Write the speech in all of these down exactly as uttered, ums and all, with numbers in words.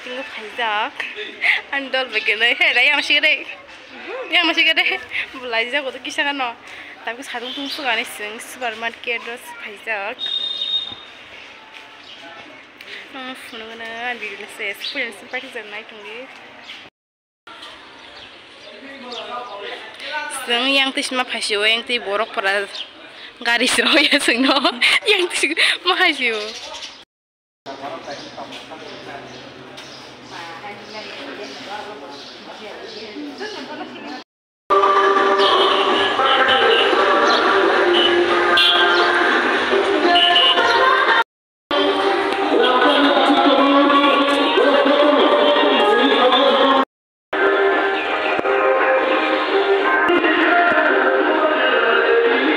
Tingo phaijak. Ani dol bai kene. He, dai yang sire. Yang sire. Bulai jago to kisa kano. Tapi sadung tung suga ni sing supermarket ro phaijak. Nang phunukna video se experience paikhe nai tongdi. Chwng yang twi sima phaisio, yang twi borok pora gari srok ya chwngno, yang twi ma phaisio.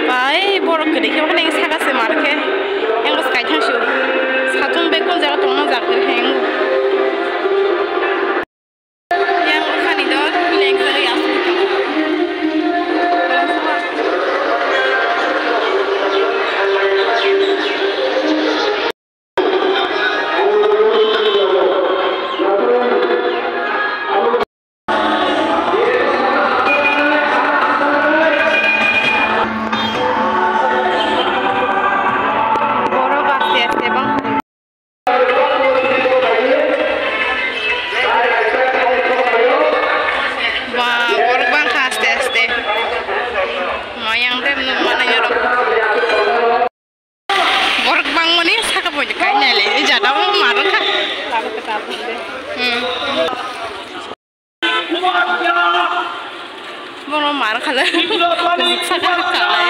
Bai borok kwrwi khe, okhorni saka se mar khe, yang bwsai kaithang su, satung bag kon jaga tongma jak kwrwi khe. Yang bwkhani do leng kwrwi aswk tong. Borok aste aste bang. Ba, borok bangkha aste aste. Mayang tem nuk mana yorok. Borok bangmani saka bo kainai le, e jada o marwkha. Hmm. Bono marwkha le. Saka hakha le.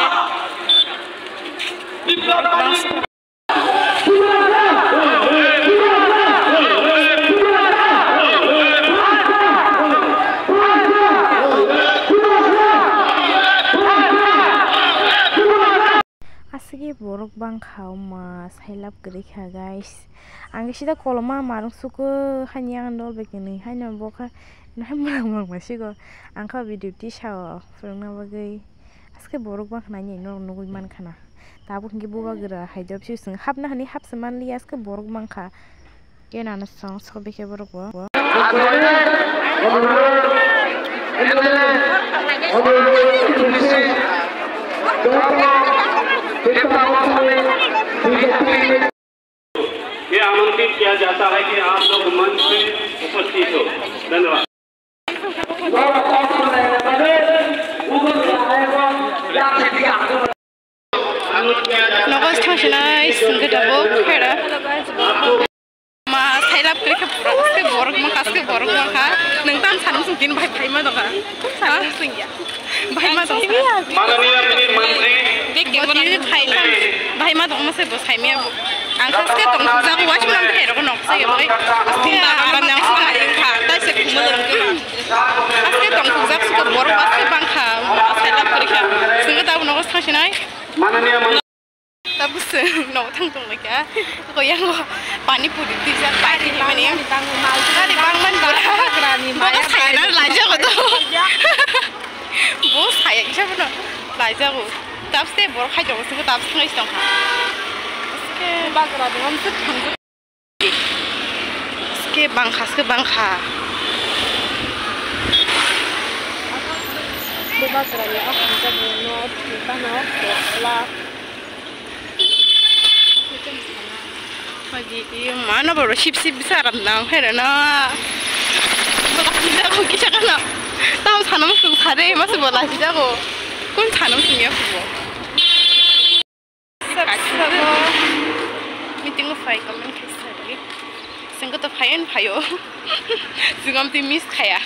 Aswk khe borok bangkha, wngma sailab kwrwi kha, guys. Ang khe sida koloma marwk sukha, haini ang dol bai kwnwi, haino bo kha, nahai mwlang mwlang bai sigo. Ang kha video tisa o phwrwngna bagwi. Aswk khe borok bangkha nai norok nugwi mankha na. Tabuk hinkhe bubagra hai jobsi swng hapna hwnwi hapsa manliya, aswk khe borok bangkha. Kenano song sobi khe borok bo. ये आमंत्रित किया जाता है कि आप लोग मंच पे उपस्थित हो। धन्यवाद। Nogo thang sinai singkhe tabuk phera. Ma sailab kwrwi khe pura, aswk borok ma kha, aswk borok ma kha. Nwng tam sanung sung tin bai phaima dong kha. Sanung sung ya. Bai ma dong kha. माननीय मंत्री। Dek ke boni bai, bai ma dong ma se bo saimia bo. Ang kha aswk tong thukjak, watch man khe rok nok se ya bai. Aswk ta ang ban yang sa kha, tai se khumul rok. Aswk tong thukjak sukha borok aswk bangkha, sailab kwrwi kha. Singkhe tabuk nogo thang sinai. माननीय मंत्री। Tabuk se nogo thang tong lai kha. Ko yang pani puri twijak pani himani. Gari bangman bara. Bo saya na laijak to. Bo saya kisa bono laijak. Tabuk se borok khai tong sukha, tabuk se ngai tong kha. Aswk bagra dong am suk thang. Aswk bangkha, aswk bangkha. Bubagrani o hamjakmano thwipano kwchla. Haji, iyo mano boro sip sip bisa aram nang phairana. Bo lachijago kisa kana. Tam sanam sung sare, masa bo lachijago. Kun sanam sung ya bo. Subscribe meeting o phai comment khai sadi. Singkhe to phaio phaio. Singam twi miss khaya.